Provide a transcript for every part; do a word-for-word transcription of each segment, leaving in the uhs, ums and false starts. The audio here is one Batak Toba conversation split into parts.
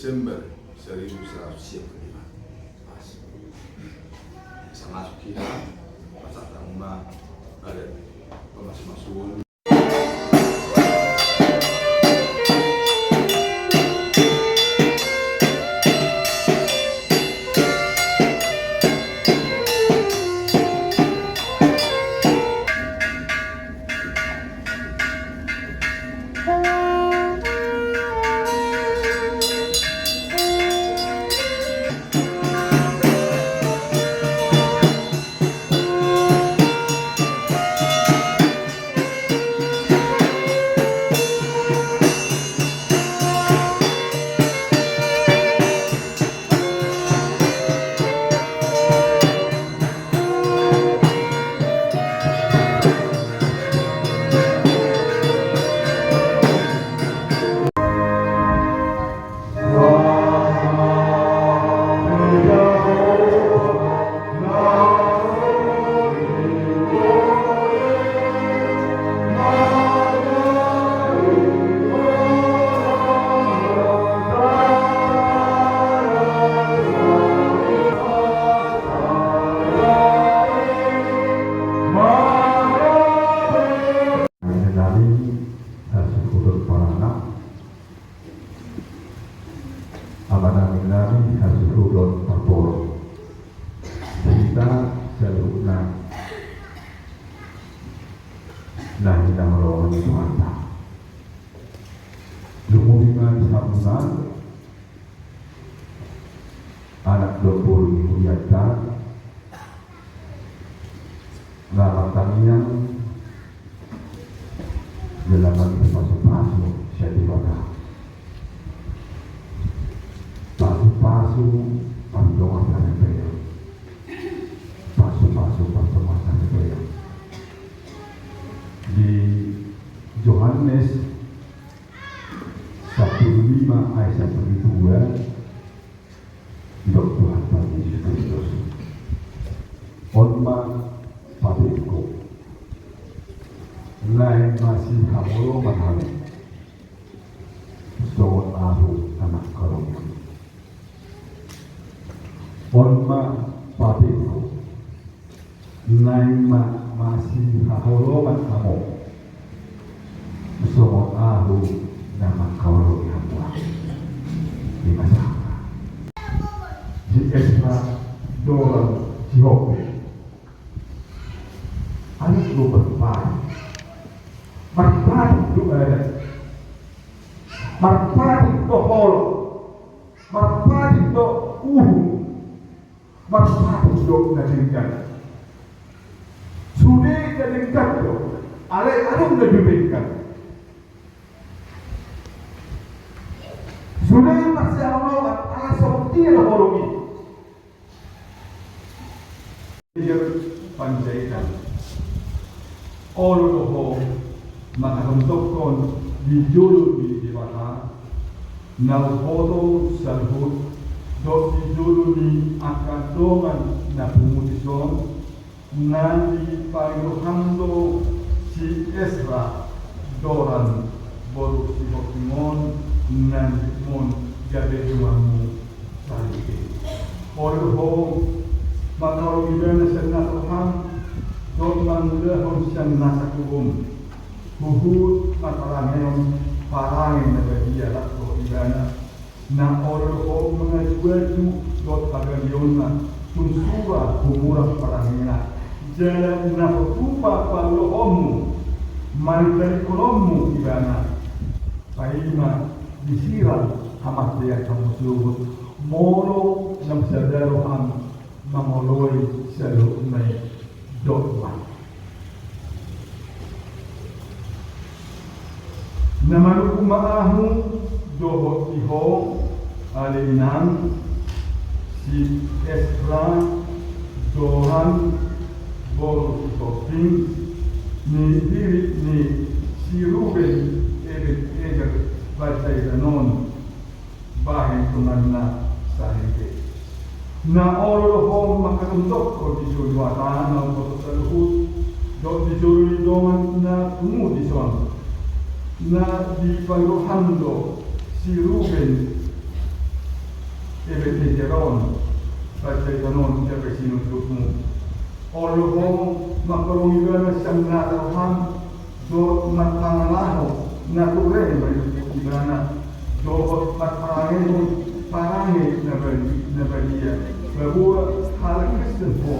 Desember seribu seratus siap lima. Pas. Bisa masuk kita, pasang tanggung ma, ada pemasukan. Nami hasuhuton paranak, amanami nami hasuhuton parporo. Hita saluhutna na hinaholongan ni Tuhanta. Lumobi ma di hamuna, anak dohot boru ni hurianta, na martangiang jala mangihut pasupasu sian Debata. Pasupasu pardongansaripeon. Pasupasu pardongansaripeon. Di Johannes sampulu lima ayat sampulu dua, didok Tuhanta Jesus Kristus: On ma patengku, naeng masihaholongan hamu, songon ahu na mangkaholongi. On ma patengku, naeng ma masihaholongan hamu, songon ahu na mangkaholongi hamu. Ima sahat. Si Esra dohot si Hope. Adat do marpatik. Marpatik do adat. Marpatik do holong. Marpatik do uhum. Marpatik do na denggan. Sude na denggan do, alai adong na denggan. Sude masihaholongan, ala songon dia do holong i. Eger Panjaitan. Olo do ho mangadophon di jolo ni Debata, na huboto saluhut, dohot di jolo ni angka dongan na pungu dison, na dipangidoan do si Esra, dohot boru si Hope on, na nidokmon gabe donganmu sahali. Olo ho mangkaholongi ibana sian nasa roham, dohot mangulahon sian nasa gogo, huhut marparange on parange na badia laho ibana. Na olo ho mangajuaju dohot hagaleonna, tung sura humurang parangena, jala na so tupa paluahonmu manjadi holongmu ibana. Paima disirang hamartean hamu sogot, molo naung sada roham mangoloi saluhutna i. Dok ma. Na manuhu ma ahu dohot di ho, ale inang, si Esra, dohot boru si Hope, ni birit ni si Ruben, Eben Eger Panjaitan on, bahen donganna sahali. Na olo do ho mangkadophon di jolo ni Debata na huboto saluhut, dohot di jolo ni dongan na pungu dison, na dipangidoan do si Ruben, Ebe teteron, pajaitanon, jaga sinusutmu. Olo ho mangkorong ibana sian nasa roham, dohot marpangalaho na ture manopot ibana, dohot marpangalaho parange na bali-, na badia. Paboa halak Kristen ho,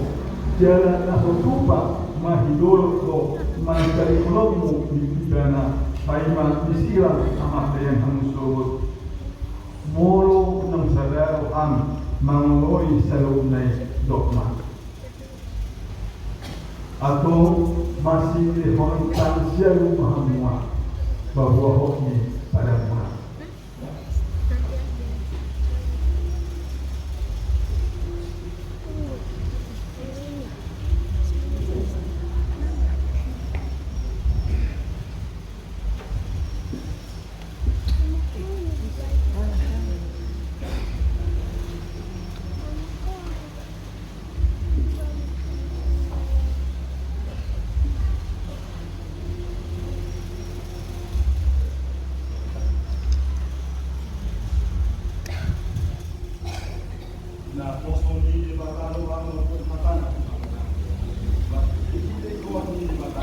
jala na so tupa ma hidolok ho manjadi holongmu di ibana, paima disilang hamataian hamu sogot. Molo naung sada roham mangoloi saluhutna i, dok ma. Antong, masihol tangsian ma hamu, paboa hot ni padamuan. Na poso ni Debata do, anu, hatana. Ba, di hita i goar ni Debata.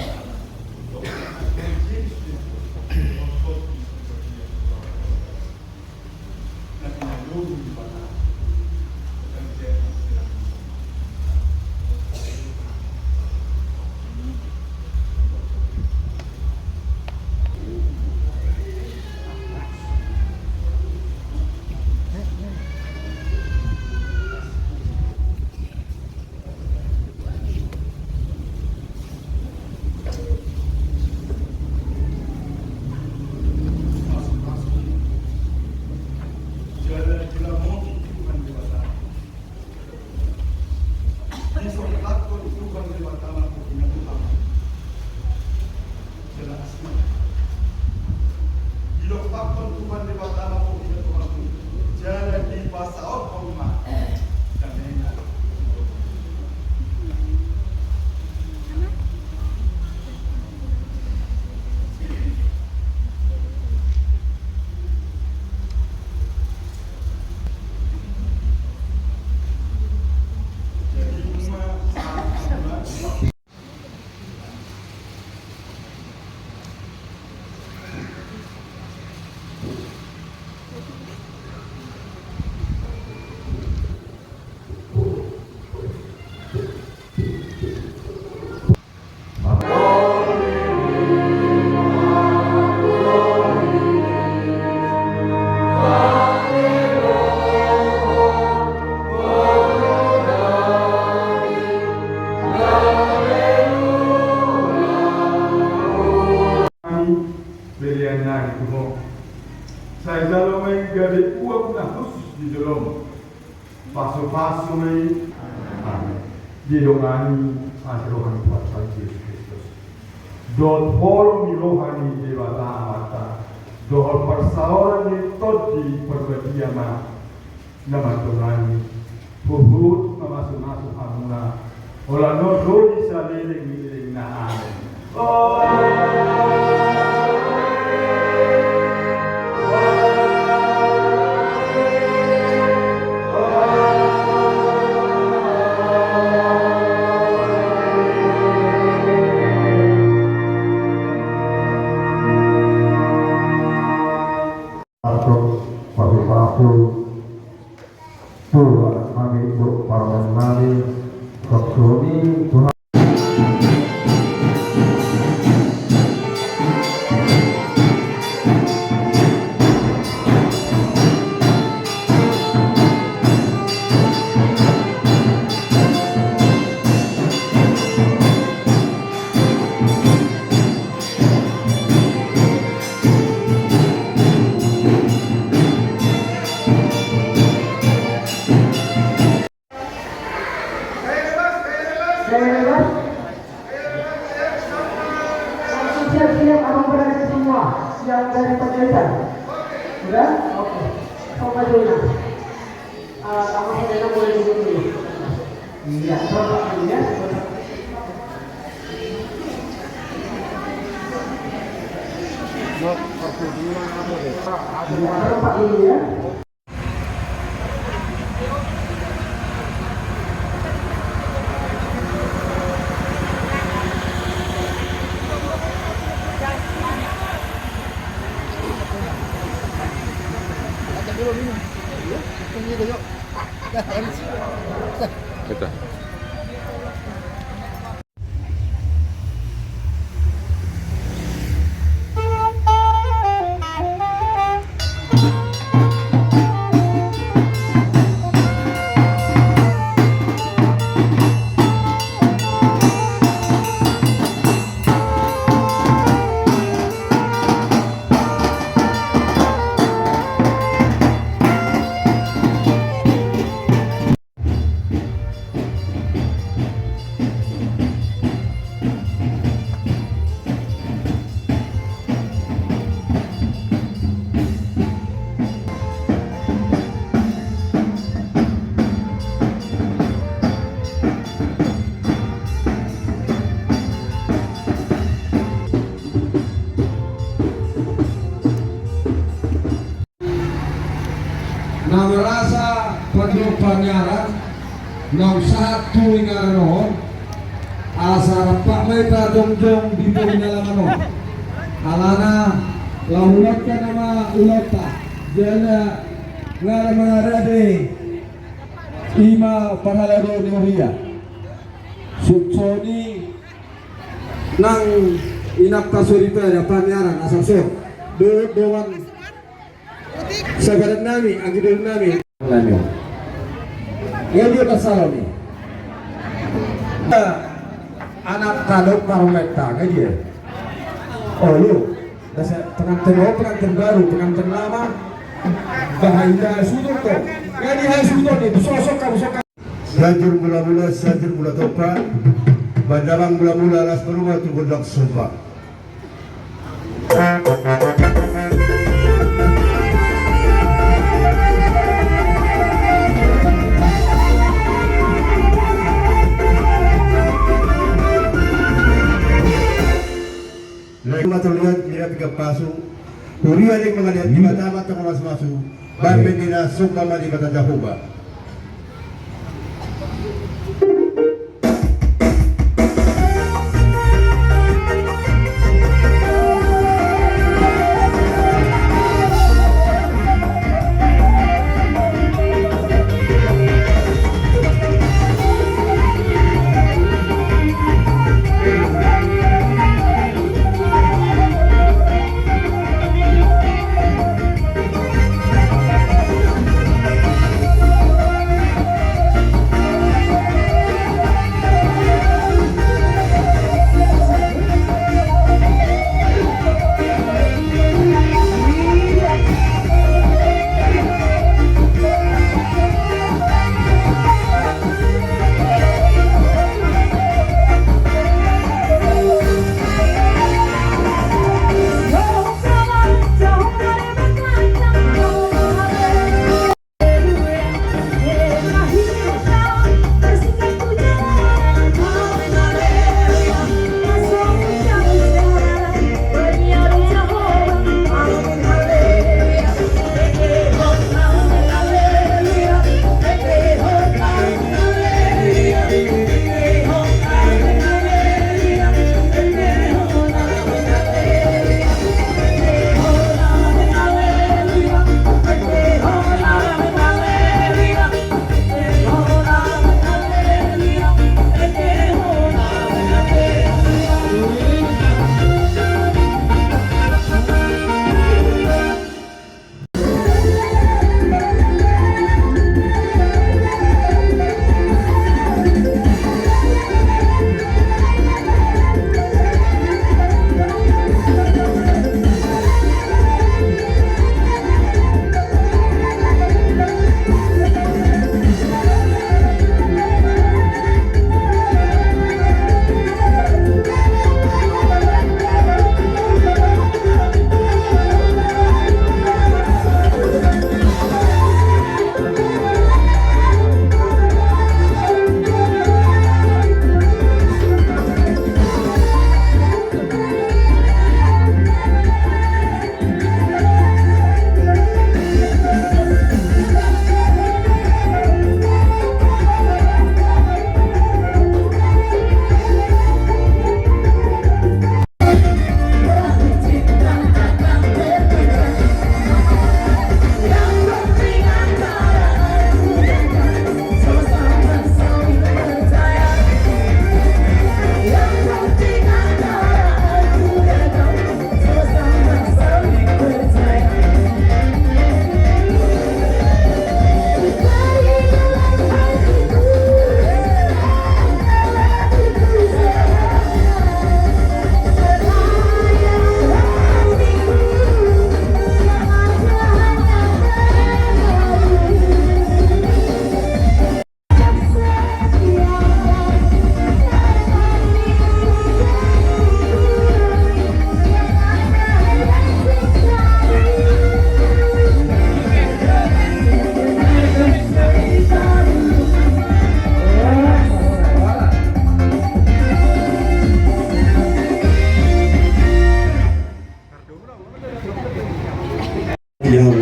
Didompakhon Tuhan Debata ma ho, ina Tuhanku, jala dipasaorhon ma damena. Pelean nami tu ho. Sai jalo ma i gabe uap na hushus di jolom. Pasupasu ma i. Amen. Didongani asi roha ni Tuhanta Jesus Kristus, dohot holong ni roha ni Debata Amanta, dohot parsaoran ni Tondi Parbadia ma na mandongani. Huhut mamasumasu hamuna, holan on ro di saleleng ni lelengna. Amen. Antong, pasu-pasu tu anak nami, tu parumaen nami, songon i tu ha- Langsung siap-siap, abang beradik semua yang dari Panjaitan. Udah? Oke. Sama Jona. Ah, sama Jona boleh duduk dulu. Iya, Bapak dulu ya. Iya, Bapak dulu ya. Ita. Na merasa pandok paniaran, naung sahat tu inganan on, asa rap ma hita jongjong di podi ni alaman on. Alana laho ulaonta nama ulaonta, jala nga na mangarade ima parhalado ni huria. Suksoni nang inanta soripada paniaran asa so dohot dongan sabadan nami, anggi doli nami. Nami. Nga dia pasal ni. Anak talok parometa, nga dia. Oh, lu. Dasar pengantin baru, pengantin baru, pengantin lama. Bahaya sudah kok. Nga dia sudah ni, busok-busok, busok. Sajur mula-mula, sajur mula topa, mandamang mula-mula, las berumah tu gondang somba. Lain ma tolian, mira piga pasu. Huria ning mangaliat di mata mata konas masu. Bambe dina somba ma di mata Jahowa.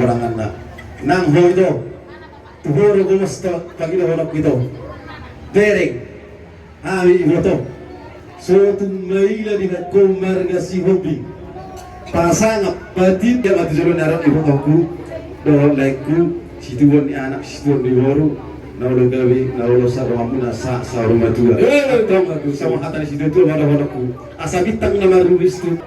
Tanganna. Nang ho ito. Tu ho do gomos do pangidohononku ito. Bereng. Hami iboto. So tung maila dibahen ho marga Sihombing. Pasangap patin dia mati jolo ni anak ibotoku. Dohot laengku. Situbuan ni anak, situbuan ni boru. Na olo gabe, na olo sarohamuna sa, saur matua. Eh, tong aku. Sama hata ni situatua maradohononku. Asa bintang na marurus tu.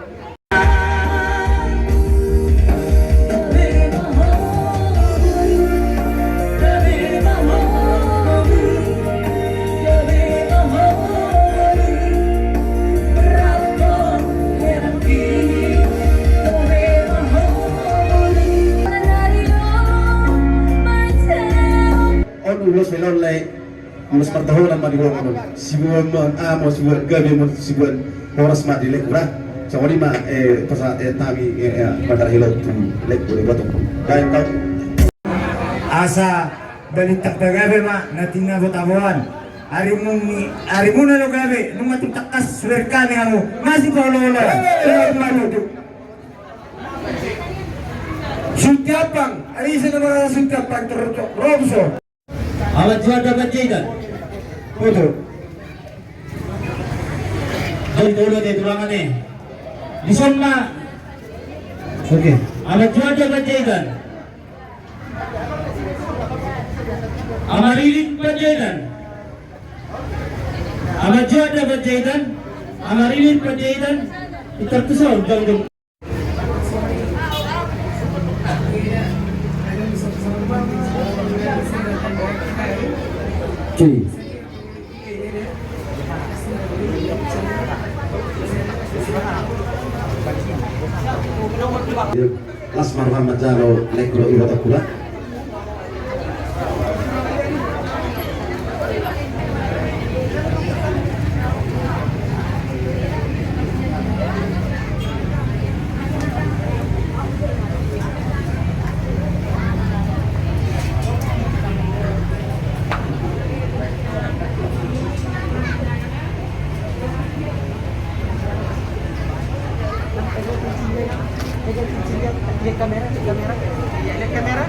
On ulos melon lai. Ulos partahonan ma di bohongan on. Sibuan ma, amo sibuan gabe ma, sibuan horas ma di laengku ra. Songon i ma, eh, pasa, eh, tami, eh, eh, matara hilo tu laengku di boto. Baen tau. Asa balintang pagabe ma na tinabo-taboan. Arimuni, arimuna do gabe, nunga tung tangkas suer kami hamu. Masih paolo-olo. Sulut ma tutu. Suntiapang, ari ise na marasa Suntiapang terus. Romso. Amat Juanda Panjaitan. Foto. Jadi tolu dia tulangan eh. Di sana. Oke. Amat Juanda Panjaitan. Amarilin Panjaitan. Amat Juanda Panjaitan. Amarilin Panjaitan. Itar tu son, jauh-jauh. Las marhamat jalo lek ro iba takula. Lihat kamera, lihat kamera. Iya, lihat kamera.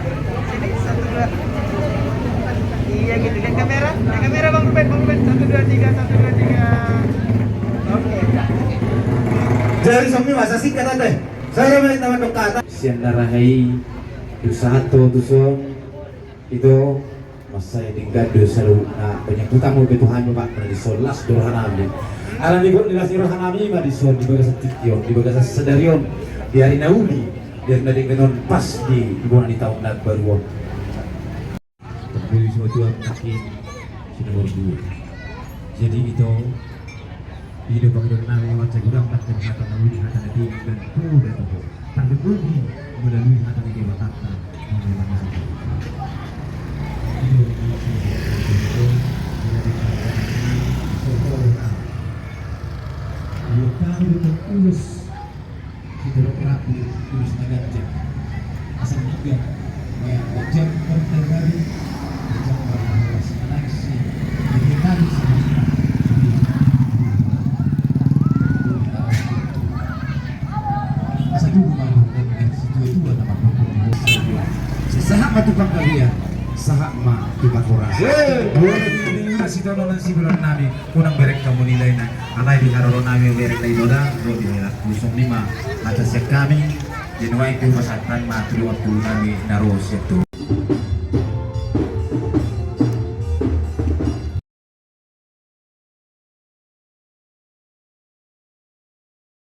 Sini, satu, dua. Iya, gitu. Lihat kamera. Lihat kamera, Bang Ruben, Bang Ruben. Satu, dua, tiga, satu, dua, tiga. Oke. Jadi, songon i ma, sasingkat ate. Saya main teman dokter. Sian na rahe i, tu sahat tu son. Ito, mansai denggan do saluhutna panyambutanmu be tu hami, Pak, na dison las do rohanami. Alani gok ni las ni rohanami ma dison di bagasan tingki on, di bagasan sadari on, di ari na uli, di ari na denggan on pas di bona ni taon na baru on. Jadi ito, i do pangidoan nami, mansai godang hata na uli, hata na tingki, dan poda tu ho. Tarlumobi melalui hata ni Debata. Ulos na ganjang. Asa niga, ganjang partai baru, ganjang partai baru. Asa dulu ma dong, dan situa-tua na mandok. Sahat ma tu panggabean, sahat ma tu panghorasan. Boleh di sitono nang sibulan nami, unang berek hamu nilai na. Alai di haroro nami berek na ito da, lo di hela kusong lima. Atas siap kami, di nuai tu pasatan ma tu lima puluh nami, na ro siap tu.